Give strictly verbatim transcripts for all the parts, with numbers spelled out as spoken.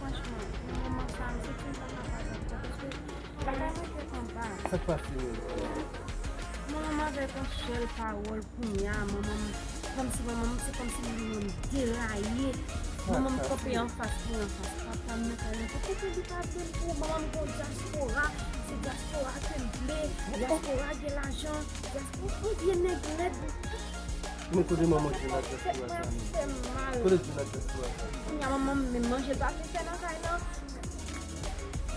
Franchman, manman sa, m santi m pa kapab ankò, paske bagay mwen te anba. Sa k pase menm? Manman m avèk yon sèl pawòl kounye a, manman m, kòmsi manman m, se kòmsi li menm deraye. Manman m kanpe anfas li anfas. Papa m nan kay la, se kote li pa vle m pou manman m gon dyaspora, se dyaspora ke l vle, dyaspora gen lajan, dyaspora, yon vye nèg lèd. Men kote manman jwenn ak dyaspora sa menm? Fè m mal. Kote jwenn ak dyaspora sa? Kounye a manman m menm manje l pa vle fè nan kay lan.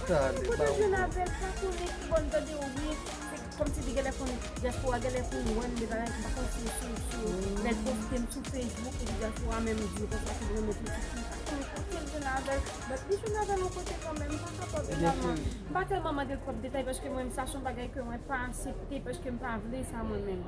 Sa ale Kote ba jwenn avè l, pa konnen ki bò l tande wi. Se kòmsi li genlè konn dyaspora genlè konn wè m de bagay, m pa konn si sou sou lè l poste m sou Facebook epi dyaspora menm di konsa ki renmen pitit li. Pa konnen kote l jwenn avè l. But li jwenn avè l yon kote kanmenm, m pa kapab Ebyen finalman. cheri. M pa tèlman mande l twòp detay paske mwen menm sa se yon bagay ke mwen pa aksepte paske m pa vle sa mwen menm.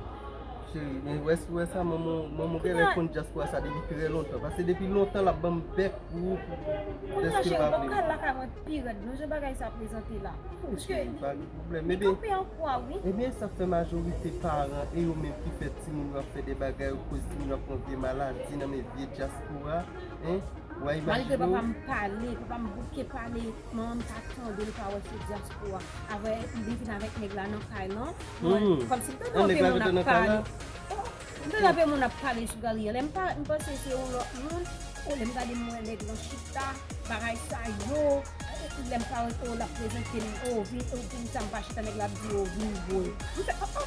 Cheri, men wè si wè sa, manman manman genlè konn dyaspora sa depi trè lontan. Paske depi lontan l ap ban m bèk pou Kounye a dèske l cheri, pa w ap vle. ka lakay mwen pi rèd non, jan bagay sa prezante la. Paske Cheri, pa gen pwoblèm. li Ebyen, kanpe an kwa wi. Ebyen, sa fè majorite paran e yo menm ki fè timoun yo ap fè de bagay, yo koz timoun yo ap pran vye maladi nan men vye dyaspora. Hein? W a Malgre imajine papa w? M pale, papa m bouke pale, manman m pa tande l, pa wè se dyaspora. Avè li vin avèk nèg la nan kay lan. Mwen, Hmm. kòmsi m tande An nèg anpil la moun rete ap nan kay pale. la? M tande anpil moun ap pale sou galri an. Lè m pa- m panse se yon lòt moun. O lè m gade m wè nèg lan chita, bagay sa yo. Lè m parèt o l ap prezante m, o vin, o vin sa m pa chita nèg la ap di o vin voye. M fè o o.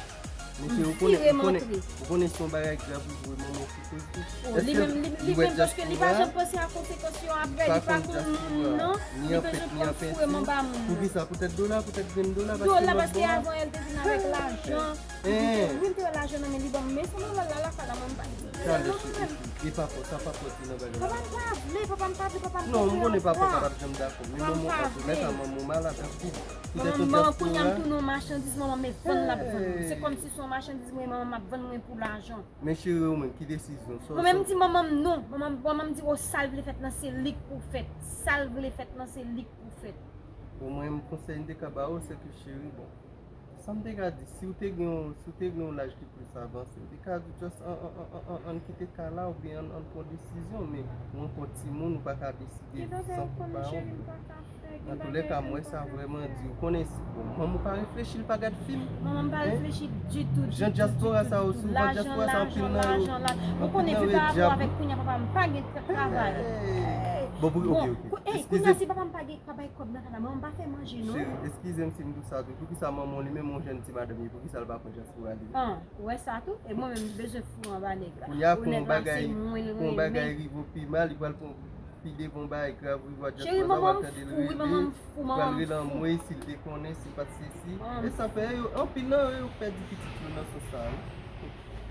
Mesye, ou konnen, ou konnen, ou konnen se yon bagay grav li voye manman w sou Facebook. O, li menm, li, li menm paske li pa janm panse a konsekans yo apre, li pa konn moun non, li bezwen pran foure m anba moun. Poukisa? Poutèt dola, poutèt grenn dola, Dola paske avan yè l te vin avèk lajan. Wi, m te wè lajan nan men li ban m, men se nòmal la lakay la mwen m pa di. Sa lè cheri, e pa fò, sa pa fò ti nan bagay. Papa m pa vle, papa m pa vle, papa m Non, m konnen papa w pa t ap janm dakò. Men manman, antoulèka, manman w malad anpil. Poutèt yon Manman, kounye a m dyaspora. Tounen yon machandiz, manman m e vann l ap vann mwen. Se kòmsi se yon machandiz mwen, manman m ap vann mwen pou lajan. Men cheri, ou menm, ki desizyon sa? Mwen menm di manman m non. Manman m, manman m di, o sa l vle fèt lan se li k pou fèt. Sa l vle fèt lan se li k pou fèt. Bon, mwen, konsèy m te ka ba ou, se ke cheri, bon, sa m te ka di, si w te gen yon, si w te gen yon laj ki plis avanse, m te ka di just an, an, an, an, an, ann kite ka la oubyen ann, ann pran desizyon, men ou ankò timoun, ou pa ka deside san papa w. Nan toulèka, m wè sa vrèman di. Ou konnen, si, bon, manman w pa reflechi, l pa gad fim. Manman m pa reflechi ditou. Jan dyaspora sa yo, si w wè dyaspora sa, anpil nan yo, Ou konnen, vi pa rapò avèk kounye a papa m pa gen travay. Bon, pou, ok, ok. Kounye a si papa m pa gen, pa bay kòb nan kay la, manman m pa fè manje non. Cheri, eskize m si m di w sa tou. Poukisa manman w li menm yon jèn ti madanm ye, poukisa l pa pran dyaspora li? An, ou wè sa tou? E mwen menm m bezwen fou anba nèg la. Kounye a pou yon bagay, pou yon bagay rive w pi mal, li pral pran pi devan yon bagay grav, li wè dyaspora pral tande l rele, pral rele anmwey si l te konnen, si l pa t sesi. E sa fè yo, anpil nan yo, yo pèdi pitit yo nan sans sa wi.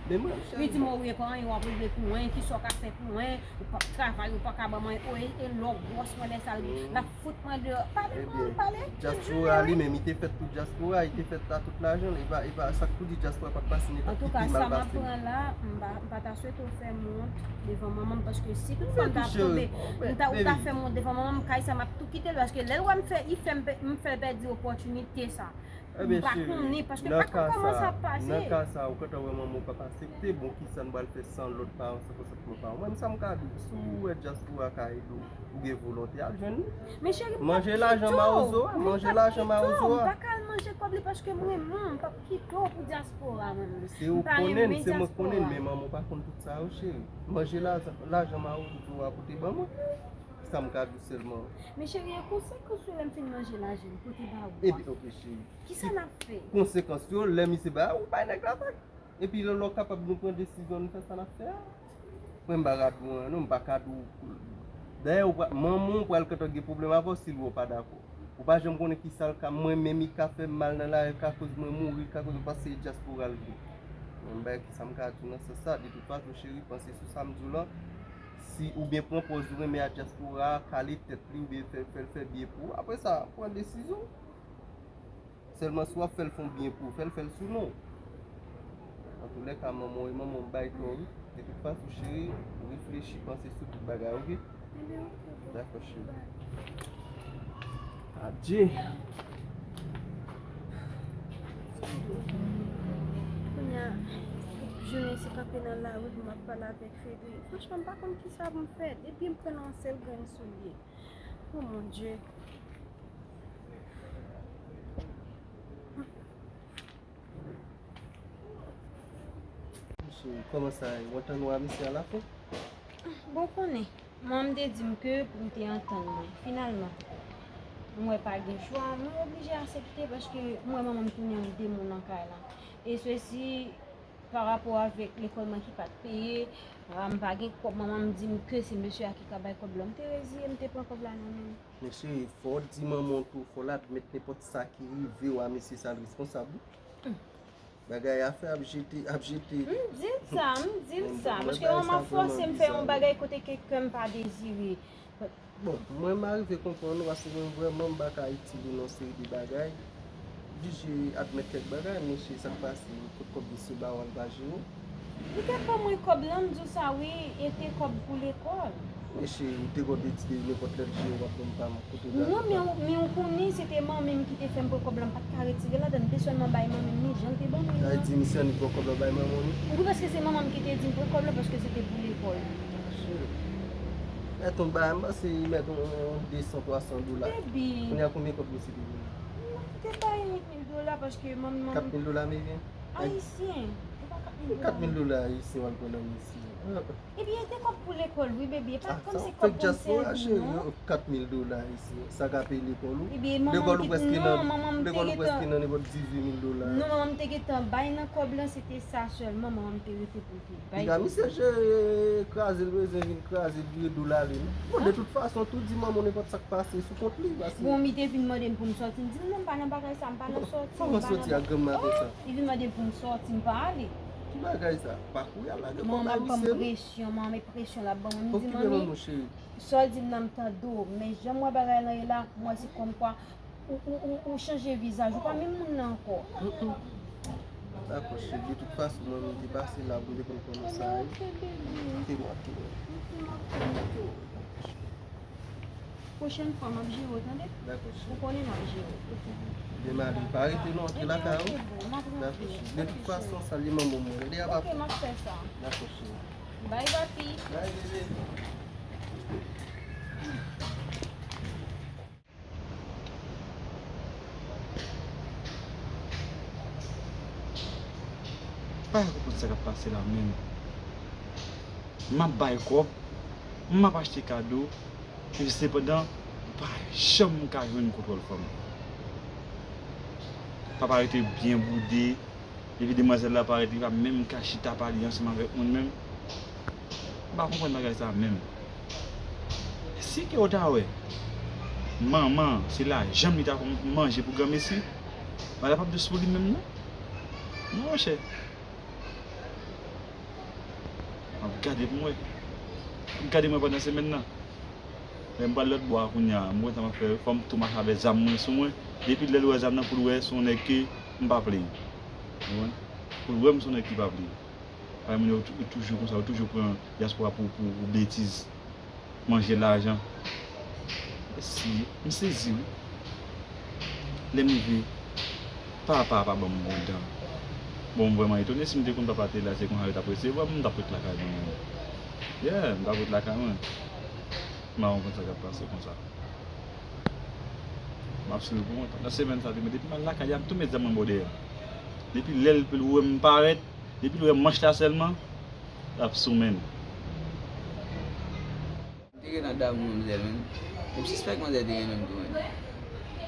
Men mwen, cheri. Li di m, o wi, e pa anyen, w ap regle pou mwen, kisa w ka fè pou mwen, ou p ap travay, ou pa ka ban mwen, o e, e lè w gwòs mwen lè sa l ap fout mwen deyò. Pale, pale, pale. Dyaspora li menm, li te fèt pou dyaspora, li te fèt a tout lajan l, e pa, e pa sa k pou di dyaspora pa t pase nenpòt ki pi mal pase. Antouka, sa m aprann la, m pa, m pa ta swete w fè m wont devan manman m, paske si tout fwa m ta tonbe, m ta, ou ta fè m wont devan manman m, kay sa m ap tou kite l, paske lè l wè m fè, li fè m, m fè l pèdi opòtinite sa. M pa konnen, paske m pa konn kòman sa ap pase. Nan ka sa, ou gentan wè manman w p ap aksepte, bon, kisa n pral fè san lòt paran, san konsantman paran? Mwen, sa m ka di w, si w wè dyaspora ka ede w, ou gen volonte, al jwenn li. Men cheri, m p ap kite w. Manje lajan mawozo a, manje lajan mawozo a. M pa ka al manje kòb li paske m renmen w, m p ap kite w pou dyaspora, mwen menm. Se ou k konnen l, se mwen k konnen l, men manman w pa konn tout sa yo, cheri. Manje lajan, lajan mawozo a pou te ban mwen. Sa m ka di w sèlman. Men cheri, e konsekans yo lè m fin manje lajan, kote ba ou a? Ebyen, ok, cheri. Kisa n ap fè? Konsekans yo, lè misye ba ou, bay nèg la vag. Epi lè, lè w kapab nou pran desizyon, nou fè sa n ap fè a. Mwen m pa ka di w anyen non, m pa ka di w. Dayè, ou pa, manman w pral gentan gen pwoblèm avè w si l wè w pa dakò. Ou pa janm konnen kisa l ka, mwen menm li ka fè m mal nan lari, l ka koz mwen mouri, l ka koz mwen pase dyaspora l vre. Mwen m bay kisa m ka di w nan sans sa, de tout fason, cheri, panse sou sa m di w lan. Si oubyen pran pòz ou renmen a dyaspora a, kale tèt li oubyen fè, fè l fè byen pou ou. Apre sa, pran desizyon. Sèlman si w ap fè l fè yon byen pou ou, fè l, fè l sou non w. Antoulèka, manman w e manman w, m bay tò wi. De tout fason, cheri, reflechi, panse sou tout bagay, oke? Dakò, cheri. Adye. Kounye a, jounen se kanpe nan lari pou m ap pale avèk Fedri. Franchman, m pa konn kisa pou m fè. Depi m pran yon sèl grenn soulye. Oh mon Dieu. Kòman sa ye? W antann w a misye alafen? Bon, w konnen, manman m te di m ke pou m te antann mwen. Finalman, mwen pa gen chwa, mwen oblije aksepte paske mwen, manman m tounen yon demon nan kay la. E sesi, pa rapò avèk lekòl mwen ki pa t peye, ah, m pa gen kòb, manman m di m ke se mesye a ki ka bay kòb la. M te reziye, m te pran kòb la nan men l. Men cheri, fò w di manman w tou, fò l admèt nenpòt sa ki rive w a mesye sa, l responsab wi. Bagay afè ap jete, ap jete. M di l sa, m di l sa, paske manman fòse m fè yon bagay kote ke kè m pa dezire. Bon, mwen m arive konprann ou, paske mwen vrèman m pa ka itil ou nan seri de bagay. Oblije admèt kèk bagay, men cheri, sa k pase, kot kòb misye ba w a, l pa jere w? Li te ban mwen kòb la, m di w sa wi, e te kòb pou lekòl. Men cheri, ou te konn deside nenpòt lè l jere w ap ban m pa m kote w gade. Non, men ou, men ou konnen se te manmi m ki te fè m pran kòb la, m pa t ka retire ladan l, m te sèlman bay manmi m li, jan l te ban mwen nan. Sa vle di misye annik pran kòb la bay manman w li? Wi, paske se manman m ki te di m pran kòb la, paske se te pou lekòl. Cheri. Mèt yon bagay, m panse li mèt yon, yon de san, twa san dola. Baby. Kounye a konbyen kòb misye te voye? Non, m te bay mil dola paske manman m. Kat mil dola ameriken? Ayisyen. E pa kat mil dola. Kat mil dola ayisyen w al pran nan misye. Ebyen, e te kòb pou lekòl, wi, baby. E pa kòmsi kòb pou m sèvi, non. Kat mil dola ayisyen. Sa ka peye lekòl ou? Ebyen, manman m te, non, manman m te gentan, lekòl ou prèske nan nenpòt dizuit mil dola. Non, manman m te gentan bay nan kòb la, se te sa sèlman, manman m te rete pou l te bay. Piga misye jere, kraze l bezwen vin kraze l, vire do l ale, non. Bon, de tout fason, tou di manman w nenpòt sa k pase sou kont li, paske. Bon, li te vin mande m pou m sòti, m di l non, m pa nan bagay sa, m pa nan sòti, m pa nan. Kòman sòti ak granm maten sa? Li vin mande m pou m sòti, m pa ale. Ki bagay sa? Pa kouri al lage kòb ayisyen. Manman ap ban m presyon, manman, e presyon l ap ban mwen. M di, manmi, sa w di m nan m tande w, men jan m wè bagay lan ye la, m wè se kòmkwa ou, ou, ou, ou chanje vizaj, ou pa menm moun nan ankò. Dakò, cheri, de tout fason, mwen menm te pase la, m te konn kòman sa ye. Ok, baby. Ok, m ap. Pwochèn fwa, m ap jere w, tande? Dakò, cheri. Ou konnen m ap jere w. Demen, pa rete non, antre lakay ou. Ok, ok, boo, m ap rantre. Dakò, cheri. De tout fason, salye manman w mwen. Tande a, papi? Ok, m ap fè sa. Dakò, cheri. Bye, papi. Bye, bebe. Pa konprann sa k ap pase la menm. M ap bay kòb, m ap achte kado, e sepandan, m pa janm ka jwenn kontwòl fanm. Papa rete byen boude, epi demwazèl la parèt, li pa menm ka chita pale ansanm avèk moun menm. M pa konprann bagay sa menm. Si ke w ta wè, manman, se lajan li ta konn manje pou granmesi, pa ta p ap dous pou li menm non. Non, monchè. M ap gade pou m wè. M ap gade mwen pandan semèn nan. Lè m pral lòt bò a kounye a, m wè sa m ap fè, fò m tou mache avèk zam mwen sou mwen. Depi lè l wè zam nan, pou l wè se yon nèg ke m pa plin. Ou konprann? Pou l wè m se yon nèg ki pa plin. Paske moun yo tou-, toujou konsa, yo toujou pran dyaspora pou, pou, pou betiz. Manje lajan. Si, m sezi wi. Lè m rive, papa pa ban m bon dan. Bon, m vrèman etone, si m te konn papa te la, se konsa yo t ap resevwa m, m t ap ret lakay mwen. Yeah, m t ap ret lakay mwen. M pa konprann sa k ap pase konsa. M ap swiv pou lontan. Nan semèn sa, depi m al lakay li, m ap tou met zam mwen bò dèyè. Depi lè l wè m parèt, depi l wè manch la sèlman, l ap sou men l. M te gentan damou manmzèl, menn. M sispèk manzè te renmen m tou, menn.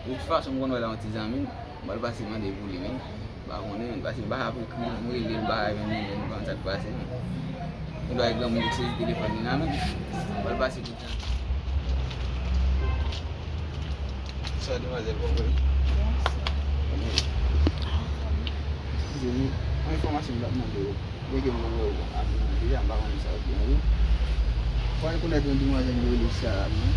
De tout fason, m konn wè l a yon ti zanmi m. M pral pase mande pou li, menn. M pa konnen, menn, paske m pa ka ekri l, m rele l, m pa ka jwenn li, menn. M pa konn sa k pase, menn. Gendwa e granmoun ki sezi telefòn li nan men l. M pral pase kout tan. Bonswa, demwazèl, kòman w ye? Bonswa. Eskize m, yon enfòmasyon m t ap mande w. Byen ke m konn wè w avèk mwen deja, m pa konnen sa w gen wi. Fò rekonèt yon demwazèl yo rele Sara, non.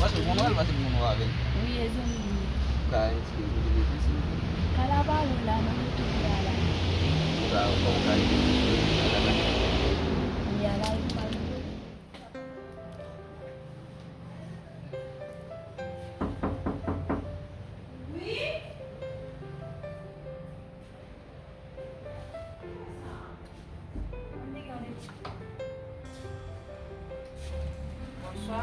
Paske m konn wè l, paske m konn wè avè l. Wi, e zanmi m. Ou ka esplike m kote l rete, silvouplè? Kalabari la, nan wout Oubra la. Ou ka, ou ka esplike m kote l rete, Kalabari? Wi, a la, ou pa rive. Wi. Bonswa.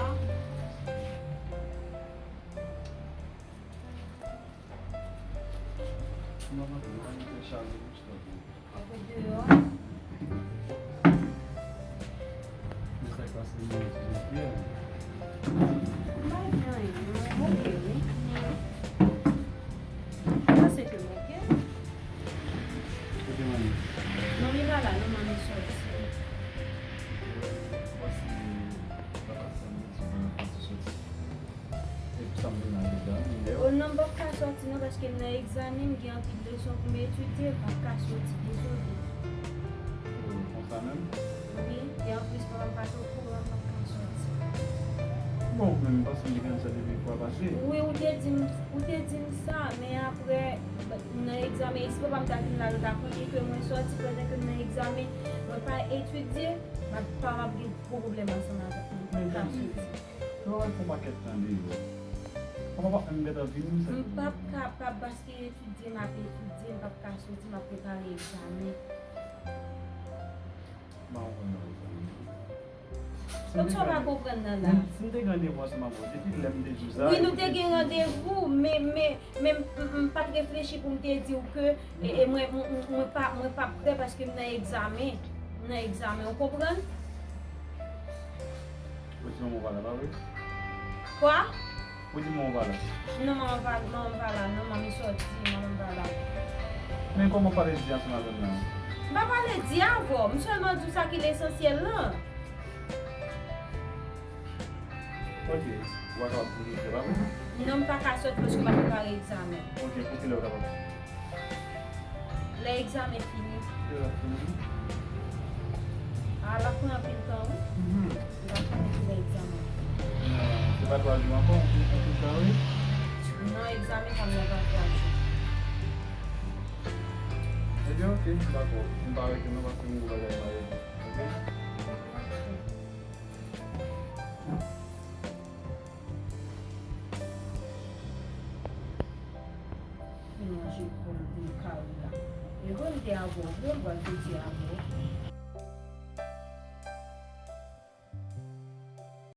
Mwen pa gen kè chaje pou stòp. Ou deyò? Men sa k pase, mwen ti jan fè. M pa gen anyen, mwen oke, wi. Mwen panse ke m oke. Kote manmi? Manmi pa la, non, manmi sòti. Ou panse m pa pase ann sòti? E pou sa m vin la deja, m deyò. O non, m p ap ka sòti non, paske m nan egzamen, m gen anpil leson pou m etidye, m p ap ka sòti, dezole. O, konsa menm? Wi, e anplis, manman m pa t okouran, m p ap ka sòti. Bon, men m panse m te konn sa depi fwa pase. Wi, ou te di m, ou te di m sa, men apre, m nan egzamen, si papa m ta vin la, l ta konnen ke mwen sòti pandan ke m nan egzamen, mwen pa etidye, m ap, pa m ap gen gwo pwoblèm ansanm avèk mwen, m p ap ka sòti. Travay pou pakèt tan deyò. Papa p ap menm gentan vini, sa. M p ap kapab, paske etidye m ap etidye, m p ap ka soti, m ap prepare egzamen. M pa konprann nan sa. Donk, sa w pa konprann nan la? Si m te gen randevou ansanm avè w, depi lè m te di w sa. Wi, nou te gen randevou, men, men, men m, m, m pa t reflechi pou m te di w ke, e, e mwen, mwen, mwen, mwen pa, mwen pa prè paske m nan egzamen. M nan egzamen, ou konprann? Ou di manman w pa la, pa vre? Kwa? Ou di manman w pa la? Non, manman pa, manman pa la, non, manmi sòti, manman pa la. Men kòman w pale di ansanm avè m nan? M pa pale di avè w, m sèlman di w sa ki lesansyèl lan. Ok, ou pa kapab pou jodi a, pa vre? Non, m pa ka sòti paske m ap prepare egzamen. Ok, pou kilè ou kapab? Lè egzamen fini. Kilè l ap fini? A, l ap pran anpil tan, wi. Mhm. Li pa konnen kilè egzamen. Non, se pa twa jou ankò, ou fini pran tout sa, wi. Non, egzamen pa m nan pa twa jou. Ebyen, ok, dakò. M pa rete non, paske m gen bagay m a regle. Ok? Mwen manje pòm pou kari la. E bon, m te avè w, bon, m pral fete avè w.